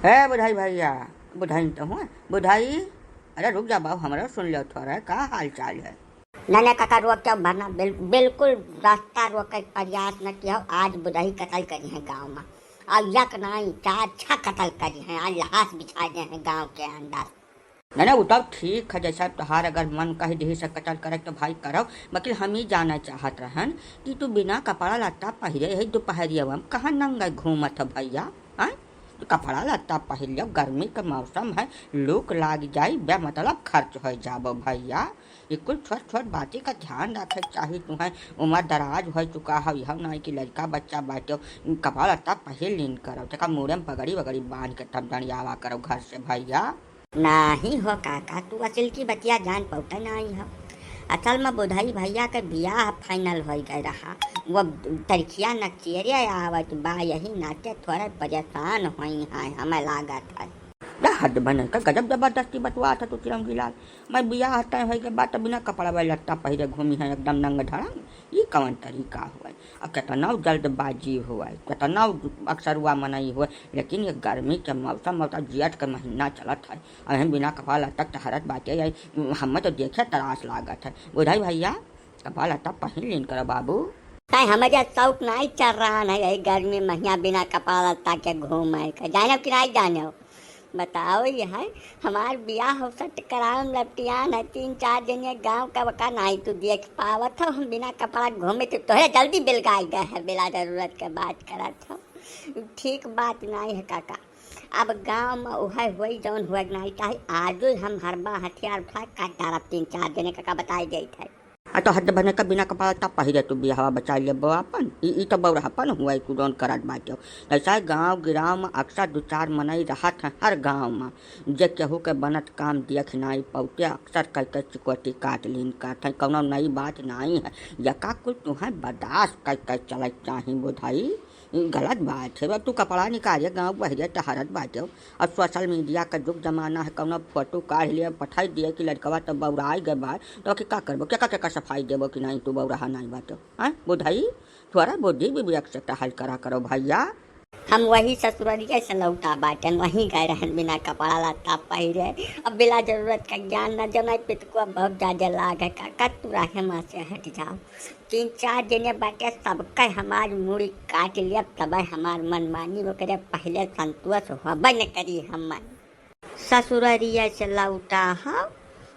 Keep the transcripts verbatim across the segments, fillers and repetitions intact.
हे बुधाई भइया, बुधाई तो हुआ, बुधाई, अरे रुक जा बाबू, हमरा सुन लो थोड़ा, का हाल चाल है? ना, ना काका, रोक के भरना, बिल-, बिल्कुल रास्ता रोके के प्रयास न किहो। आज बुधाई कतल करिहैं गाँव मा, अउर यक नाई, चार छह कतल करिहैं, आज लहास बिछाइ देहैं गाँव के अंदर। ना, ना, उ तब ठीक है, जैसा तोहार अगर मन कहि दिही से कतल करे तो भाई करो, बकिल हम ई जाने चाहत रहन कि तू बिना कपड़ा लत्ता पहिरे यही दुपहरिया में कहाँ नंगे घूमत हो भइया, हैं? तो कपड़ा लत्ता पहिर लियो, गर्मी के मौसम है, लूक लाग जाई, बेमतलब खर्च होइ जाबो भइया। ये कुल छोट छोट बाती का ध्यान रखे के चाही तुहैं। उमर दराज होइ चुका हो, यह नाई कि लड़का बच्चा बाटे, कपड़ा लत्ता पहिर लीन करो, तेका मूड़े में पगड़ी वगड़ी बांध के तब डंडियावा करो घर से भइया। नाही हो काका, तू असिल की बतिया जान पउते नाही हो। असल में बुधाई भइया के बियाह final होइ गए रहा, वो तरिखिया नक्चेरे आवत बा, यही नाते थोड़े परेशान होई हैं, हमें लागत है। या हद बने का गजब जबरदस्ती बतुआ था तू चिरौंजी लाल। मैं बियाह तय होई के बाद तो बिना कपड़ा वाला लत्ता पहिरे घूमी है एकदम नंग धड़ंग। ई कवन तरीका हुए? अब केतनौ जल्दबाजी हुए, केतनौ अक्सरुआ मनई हुए, लेकिन ये गर्मी के मौसम और जेठ के महीना चलत है, अबहिन बिना कपड़ा लत्ता टहरत बाटे, या हमें तो देखे तरास लागत है। बुधाई भइया, कपड़ा लत्ता पहिन लीन करो बाबू। ताई हमें जे शौक नाई चढ़ रहा है यही गर्मी महीना बिना कपड़ा लत्ता के घूमे के, जाने कि नाई जाने हो? बताओ, ये है हमार बियाह हो सट कराम लपटियान है, तीन चार जने गाँव का बका नाई तू देख पावत हो, हम बिना कपड़ा घूमे तो तोहरे जल्दी बिलगाई गए है, बिला जरूरत के बात करत हो। ठीक बात नाई है काका, अब गाँव में उहे होई जौन हुए के नाई चाही। आजो हम हरबा हथियार उठा काट डारब तीन चार जने का, का बताई देत है। आ तो हद बने का बिना कपड़ा लत्ता पहिरे तू बियाहवा बचाई लेबो आपन। ई, ई तो बौरहपन हुआ, तू जौन करत बाटे। जैसा गाँव गिराव में अक्सर दू चार मनई रहत हैं हर गाँव में, जे केहू के बनत काम देख नाई पौते, अक्सर कह के चिकोटी काट लीन करत हैं। कौनो नई बात नाई है, यका कुल तुहें बर्दाश्त कह के चले चाही बुधाई। ई गलत बात है। अब तू कपड़ा निकाले गाँव बहरे टहरत बाटे। अब social media का जुग जमाना है, कौनो फोटो काढ़ लिए, पठाई दिए कि लड़कवा तो बौराई गए बाय, तो कि का करबो, केका केका सफाई देबो कि नाई तू बौराहा नाई बाटे, हैं? बुधाई, थोड़ा बुद्धि विवेक से टहल करा करो भइया। हम वही ससुररिया से लौटा बाटन, वहीं गए रहन बिना कपड़ा लत्ता पहिरे। अब बिला जरूरत का ज्ञान न जमाई, पितकुआ बहुत ज्यादा लाग है, काका तू राहे माँ से हट जाओ। तीन चार जने बाटे, सबके हमार मूड़ी काट लिया, तबे हमार मनमानी ओकरे पहले संतोष होबे न करी। हम ससुररिया से लौटा हो,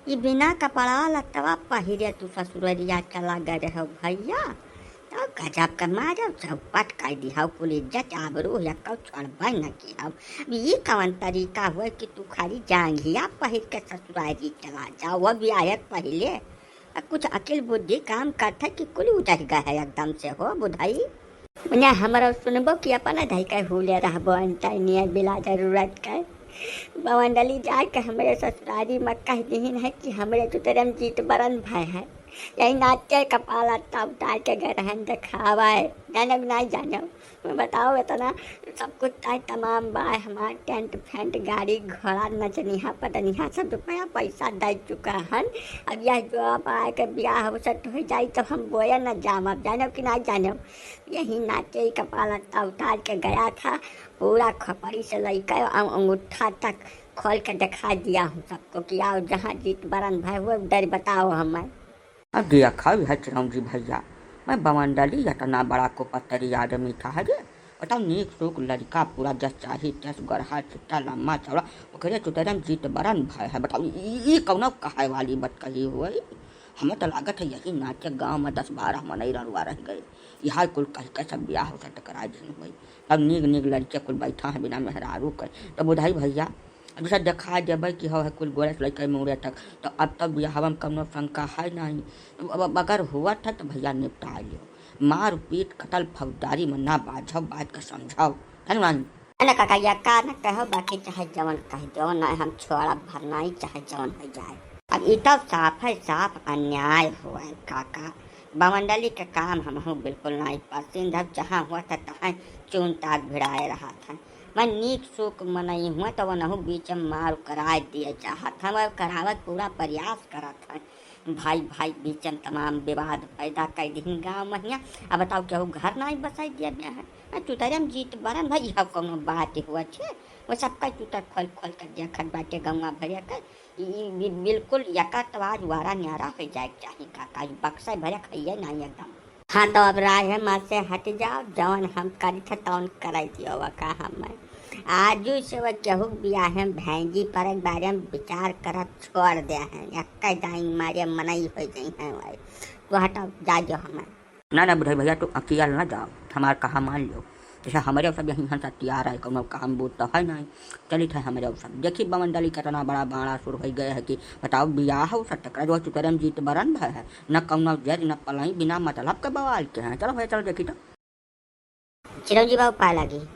ई बिना कपड़ा लत्तवा पहिरे तू ससुररिया चला गए रहो भइया, तो गजब के मारो चौपट कर दी हो, कुल इज्जत आबरू यक्को छोड़बे न की हो। अब ई कवन तरीका हुए कि तू खाली जांघिया पहिर के ससुरारी चला जाओ, वो भी आए पहले आ कुछ अकिल बुद्धि काम करत है कि कुल उजर गए है एकदम से हो बुधाई। मने हमरो सुनबो कि अपना धई के हुले रहबो अंतर नियर बिला जरूरत के। बवंडली जाके हमरे ससुरारी में कह दिहिन है कि हमरे चुतरे में जीत बरन भय है। यही नाचे कपाल अत्ता उतार के गए रहन देखावे। जाने भी नहीं जाने। मैं बताओ इतना सब कुछ तय तमाम बा, हमार टेंट फेंट, गाड़ी घोड़ा, नचनिहा पटनिहा सब रुपया पैसा दे चुका हन। अब यह जो अब आए के बियाह अवसर हो जाई तब हम बोए न जाम, अब जानो कि ना जानो। यही नाचे ही कपाल अत्ता उतार के गया था, पूरा खोपड़ी से लइके अं-, अंगूठा तक खोल के दिखा दिया हूँ सबको कि आओ जहाँ जीत बरन भय हुए उधर बताओ हमें। अब देखा है चिरौंजी भइया, मैं बवंडली इतना बड़ा कुपत्री आदमी था है रे। बताओ, नीक सूक लड़का पूरा जस चाही तस गरहा चुट्टा लम्मा चौड़ा, ओकरे चुतरे में जीत बरन भय है। बताओ, ई, ई कौनो कहे वाली बात कही हुई? हमें तो लागत है यही नाचे गाँव में दस बारह मनई ररुआ रह गए। यह कुल कह के सब बियाह हो टकरा जिन हुई। तब नीक नीक लड़के कुल बैठा है बिना मेहरारू के। तो बुधाई भइया, अब जैसे देखा देबे कि हो है कुल गोरे से लइके मूड़े तक, तो अब तब बियाहवा में कौनो शंका है नहीं। अब, अब अगर हुआ था तो भइया निपटा लियो, मार पीट कतल फौजदारी में ना बाझो, बात का समझो, है ना? अरे काका, या का न कहो, बाकी चाहे जवन कह दो, ना हम छोड़ब भर नहीं, चाहे जवन हो जाए। अब ई तो साफ है, साफ अन्याय हुआ है काका। बवंडली के काम हमहू बिल्कुल नहीं पसंद है, जहाँ हुआ था तहाँ चून ताक भिड़ाए रहा था। मैं नीक सूक मनई हुआ तो वनहू बीच में मार कराए दिए चाहत है, वह करावत पूरा प्रयास करत है। भाई भाई बीचम तमाम विवाद पैदा कर दिहिन गाँव महिया। अब बताओ केहू घर नाहीं बसाई दिया बिया है। आ, चुतरम जीत बरन भाई, यह कौनो बात हुआ छे? वो सबका चुतर खोल खोल कर देखत बाटे गौवा भरिया के। ई, ई बि-, बिल्कुल यका तो आज वारा न्यारा हो जाए के चाही काका, ई बक्सा भरिया खइए नाहीं एकदम। हाँ, तो अब राह मा से हट जाओ, जौन हम करी थे तौन कराई दियो, वका हम आजू से वो केहू बियाहे भैंजी पर एक बारे में विचार करब छोड़ दे हैं। यक्का दाई मारे मनई हो गई हैं भाई, तो हटाओ, जा जो हमें। ना, ना, बुढ़ई भैया, तू अकियल ना जाओ, हमार कहा मान लो। जैसे हमरे सब यहीं हंसा तैयार है, कौनो काम बूत तो है नहीं। चलित है हमरे सब। देखी बमंडली कितना बड़ा बाड़ा सुर हो गए है कि बताओ, बियाह हो सकता है, जो चुतरम जीत बरन भय है, न कौनो जज, न पलाई, बिना मतलब के बवाल के हैं। चलो भैया, चलो देखी तो। चिरौंजी बाबू पा लगी।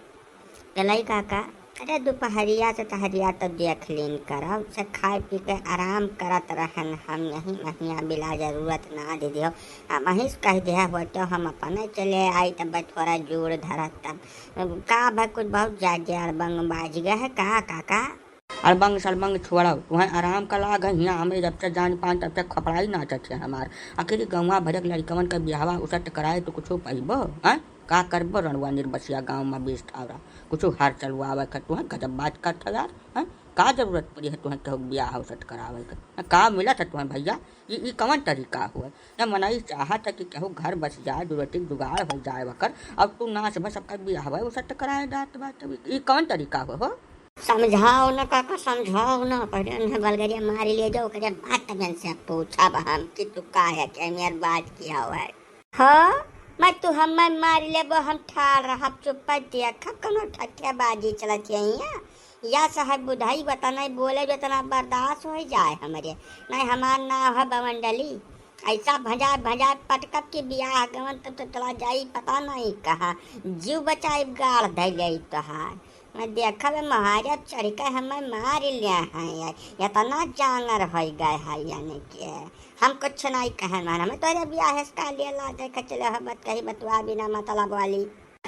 गलई काका, अरे दुपहरिया से तहरिया तो देख लीन करब, से खाए पी के आराम करत रहन हम यहीं महिया बिला जरूरत ना दे दियो। हम अहिस कह दिया हो तो हम अपने चले आई, तब थोड़ा जोड़ धरत तब। का भाई कुछ बहुत ज्यादा अड़बंग बाज गया है का काका? अड़बंग सड़बंग छोड़ो, तुहें आराम का लाग है हियाँ, हमें जब से जान पान तब से खपड़ाई नाचत है हमार। आखिर गौवा भरक लड़कवन के बियाहवा उसट कराए तो कुछो पइबो, हैं? का करबो रणुआ निर्बसिया गाँव में बीस ठावरा? कुछो हार चलवावे के तुहें गजब बात करत है यार, हैं? का जरूरत पड़ी है तुहें केहू बियाह उसट करावे के? हैं? का मिलत है तुहें भैया? ई, ई कवन तरीका हुआ? न मनई चाहत है कि केहू घर बस जाए, दू रोटी के जुगाड़ हो जाए वकर, अब तू नाच भर सबका बियाहवा उसट कराए जात बा, तब ई, ई कवन तरीका हुआ हो? समझाओ ना काका, समझाओ ना। पहले उन्हें बलगरिया मार ले जाओ, ओकरे बाद तब इनसे पूछब हम कि तू काहे के मेर बात किया हुआ है। हाँ, मैं तू हमें मार लेबो, हम ठाड़ रहब, चुप्पे देखब, कौनो ठट्ठेबाजी चलत है यहाँ। या साहब बुढ़ई बता नहीं बोले, जितना बर्दाश्त हो जाए हमरे। नहीं, हमार नाव है बमंडली। ऐसा भजाए भजाए पटकब कि बियाह गवन तब तो चला जाई पता नहीं कहाँ। जीव बचाई गाड़ धैले तोहार। मैं देखब, महाराज चढ़ के हमें मार लिया है यार, इतना जांगर हो गए है यानी कि हम कुछ नहीं कहन वाला। मैं तोरे बियाह से का लिए ला देखे चले हो, बत कही बतुआ बिना मतलब वाली।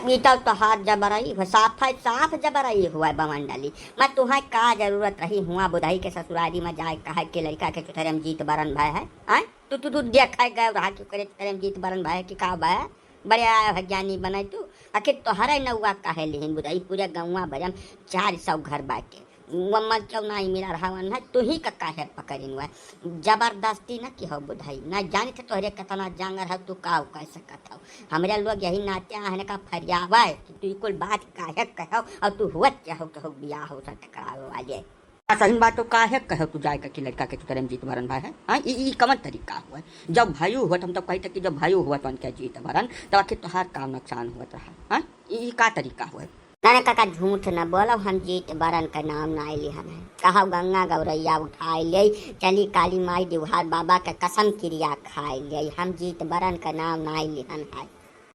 ई तो तोहार जबरई हो, साफ है, साफ जबरई हुआ बमंडली। मैं तुहें का जरूरत रही हुआ बुधई के ससुरारी में जाए कहे के लड़का के चुथरे में जीत बरन भय है, आय? तू, तू, तू देखे गए रहा कि ओकरे चुथरे में जीत बरन भय कि का भय? बड़े आए हो ज्ञानी बने तू। आखिर तोहरे नौआ काहे लिहिन बुधई? पूरे गौवा भरे में चार सौ घर बाटे। वो मल चौनाई मिला रहा वन है, तू ही का काहे पकड़िन हुआ? जबरदस्ती न की हो बुधई, न जानित तोहरे कितना जांगर है, तू का कर सकत हो? हमरे लोग यही नाते आहने का फरियावा है कि तू ई कुल बात काहे कहो और तू हुआ क्या हो, केहू बियाह हो सकत करावे वाले? आ, सही बात तो काहे कहो तू जाए के लड़का के चुतरे में जीत बरन भय है? हाँ, ई, ई कवन तरीका हुआ? जब भाई हुआ तो हम तो कहते कि जब भाई हुआ तो उनके जीत बरन, तब आखिर तोहार काम नुकसान हुआ रहा। हाँ, ई, ई का तरीका हुआ? ना, ना काका, झूठ न बोलो, हम जीत बरन के नाम नाई लिहन है। कहो गंगा गौरैया उठाई ले, चली काली माई दिवहार बाबा के कसम किरिया खाई ले, हम जीत बरन के नाम नाई लिहन है।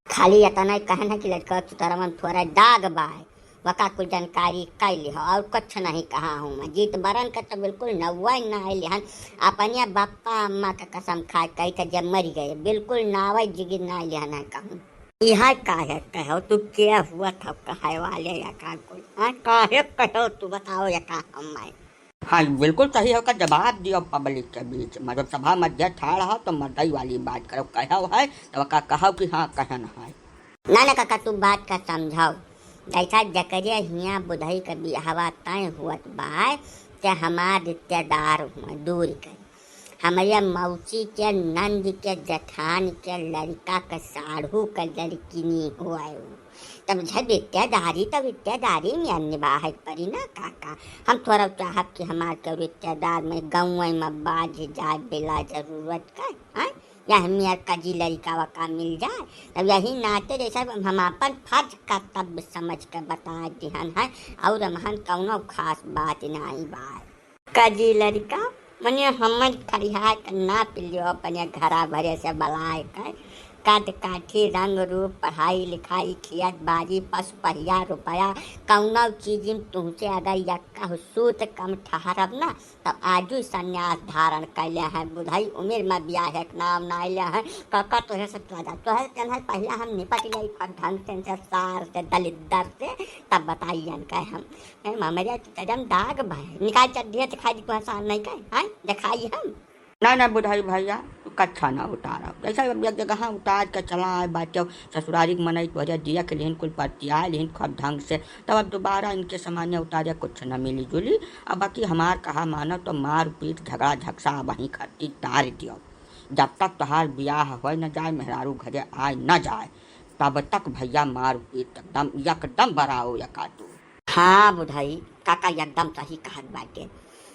खाली इतना ही कहन है कि लड़का चुतरवन थोड़ा दाग बाय, वका कुछ जानकारी कई लिहो और कुछ नहीं कहा हूँ मैं। जीत बरन के तो बिल्कुल नौवा ही नाई लिहन, अपने बप्पा अम्मा के कसम खाए कही थे जब मर गए, बिल्कुल नावे जिगिर नाई लिहन है कहूँ। इहाँ काहे कहो तू, के हुआ था कहे वाले या का कोई? हाँ, काहे कहो तू, बताओ या का हम आए? हाँ, बिल्कुल सही है, ओका जवाब दियो पब्लिक के बीच में। जब सभा मध्य ठाड़ हो तो मर्दई वाली बात करो, कहो है तो ओका कहो कि हाँ कहन है। ना ना काका, तू बात का समझाओ। जैसा जकरे हियाँ बुधई के बियाहवा तय हुअत बा, ते हमार रिश्तेदार हुआ दूर के। हमरे मौसी के नंद के जेठान के लड़का के साढ़ू के लड़किनी हुआ उ। तब जब रिश्तेदारी, तब रिश्तेदारी में निभाए पड़ी ना काका। हम थोड़ा चाहब कि हमार के रिश्तेदार में गाँव में बाज जाए बिला जरूरत का, हाँ? या हम यार कजी लड़का वका मिल जाए, तब यही नाते जैसा हम अपन फर्ज कर्तव्य समझ के बता दिहन है, और हमहन कौनो खास बात नहीं बा। कजी लड़का, मने हमर खरिहा के नाप लियो, अपने घरा भरे से बलाए के, कद काठी, रंग रूप, पढ़ाई लिखाई, खियत बाजी, पशु पहिया, रुपया, कौनो चीज में तुमसे अगर यक्का सूत कम ठहरब ना, तब आजू संन्यास धारण कैले हैं। बुधई उम्र में बियाह के नाम ना ले हैं। काका तोहे से ज्यादा, तोहे से तेनहे पहले हम निपट गई, फट ढंग से इनसे सार से, दलिद्दर से, तब बताइए इनका हम। ए, हमरे तो एकदम दाग भाई। निकाल चड्ढी दिखाई दी, तुहां सार नहीं कहे, हैं? दिखाई हम। ना, ना बुधई भइया, तू कच्छा ना उतारब। जइसे अब एक जगह उतार के चला आए बाटे, ससुरारी के मनई तोहरे दिया के लिहिन कुल परतियाए लिहिन खूब ढंग से, तब अब दोबारा इनके सामान्य उतारे कुछ न मिली जुली। अब बाकी हमार कहा मानो तो मार पीट झगड़ा झगसा अब वहीं खत्ती तार दियो। जब तक तोहार बियाह होए न जाए, मेहरारू घरे आए न जाए, तब तक भइया मार पीट एकदम, एकदम बराओ यका तू। हाँ बुधई, काका एकदम सही कहत बाटे।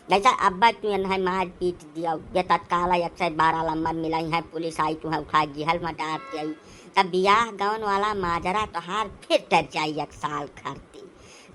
जइसा अब्बा तू एन्है मार पीट दियो, जे तत्काल एक सौ बारह नंबर मिलइहैं, पुलिस आई तुहैं उठा गिहल में डार के आई, तब बियाह गवन वाला माजरा तोहार फिर टर जाई एक साल खरती।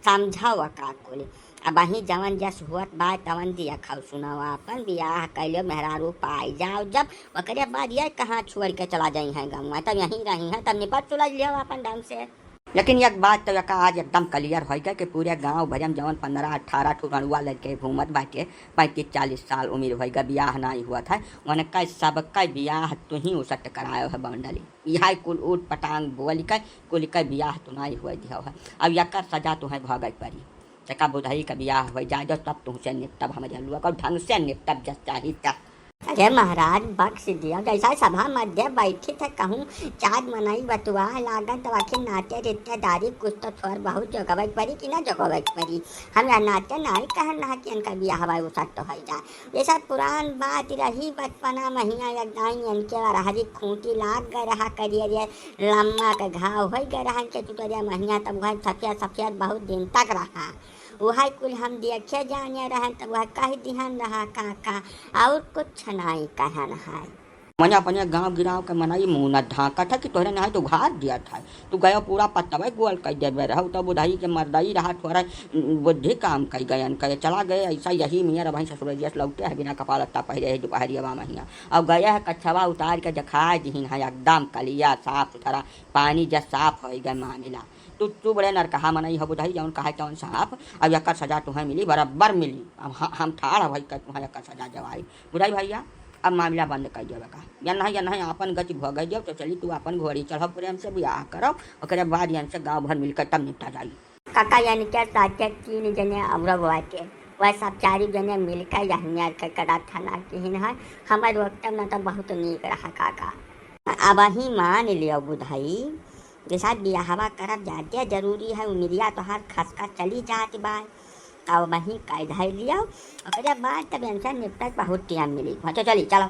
समझाओ का कुल। अबहीं जवन जस होत बा तवन दिया खाओ सुनाओ, आपन बियाह कइलो मेहरारू पाई जाओ, जब ओकरे बाद ये कहाँ छोड़ के चला जइहैं गौवा, तब यहीं रहिहैं, तब निपट सुलझ लियो आपन ढंग से। लेकिन एक बात तो एका आज एकदम clear होइ गए कि पूरे गाँव भरे में जवन पन्द्रह अठारह ठो रंड़ुआ लड़के घूमत बाटे, पैंतीस चालीस साल उमिर होइ गए, बियाह नाहीं हुअत है, उनका सबका बियाह तुहीं उसट करायो है बंडली। इहै कुल ऊट पटांग बोल के कुल के बियाह तू नाहीं हुए दियो है। अब एकर सजा तुहैं भोगै परी। एका बुधई का बियाह होइ जाए दो, तब तुहसे निपटब, हमरे लुआ को ढंग से निपटब जस चाही तस। अरे महाराज, बख्श दियो, जइसा सभा मध्य बैठी थे, कहूँ चार मनई बतुआ लागन, तब आखिर नाते रिश्तेदारी कुछ तो थोड़ बहुत जोगवै के परी कि ना जोगवै के परी। हम यह नाते नाहीं कहन रहा कि इनका बियाह हुआ उसट तो होइ जाए। जइसा पुरान बात रही बचपना महिया, एक दाई इनके अरहरी खूंटी लाग गए रहा, करिए रे लम्मा के घाव होइ गए रहा इनके चुटरिया महिया, तब वह सफेद सफेद बहुत दिन तक रहा। वह कुल हम देखे जाने रहन, तब वह कह दिहन रहा काका, और कुछ नाहीं कहन है। मने अपने गाँव गिराव के मनई मुँह न ढाँकत है कि तोहरे नाहीं तो उघार दियत है। तू गयो पूरा पत्तवे गोल कइ देबे रहउ, तब बुधई के मर्दई रहा थोड़ा बुद्धि काम कइ गयन, कहे चला गए ऐसा यही मियर अबहीं ससुरैया से लौटे है, बिना कपड़ा लत्ता पहिरे है दुपहरिया बा महिया। अब गए है कच्छवा उतार के देखाए दिहिन है एकदम कलिया साफ सुथरा, पानी जस साफ होइ गए मामिला। तू, तू बड़े नरकहा मनई हो बुधई, जौन कहे तौन साफ। अब एकर सजा तुहैं मिली, बराबर मिली। अब ह-, हम ठाड़ हवई के तुहैं एकर सजा देवाई। बुधई भइया, अब मामिला बंद कइ देवे का। या नहीं, या नहीं, आपन गति भोगै देव, तो चली तू आपन घोड़ी चढ़ो, प्रेम से बियाह करो, ओकरे बाद इनसे गाँव भर मिलकर तब निपटा जाई। काका, इनके साथे तीन जने औरो बाटे, वह सब चारी जने मिलकर यह मेर के कदा थाना किहिन है, हमर वक्त में तो बहुत नीक रहा काका। अबहीं मान लियो बुधई, जइसा बियाहवा करब जादे जरूरी है, उमिरिया तोहार खसका चली जात बा, तब अबहीं कइ धइ लियो, ओकरे बाद तब इनसे निपटत बहुत टाइम मिली। हाँ, तो चली, चलो।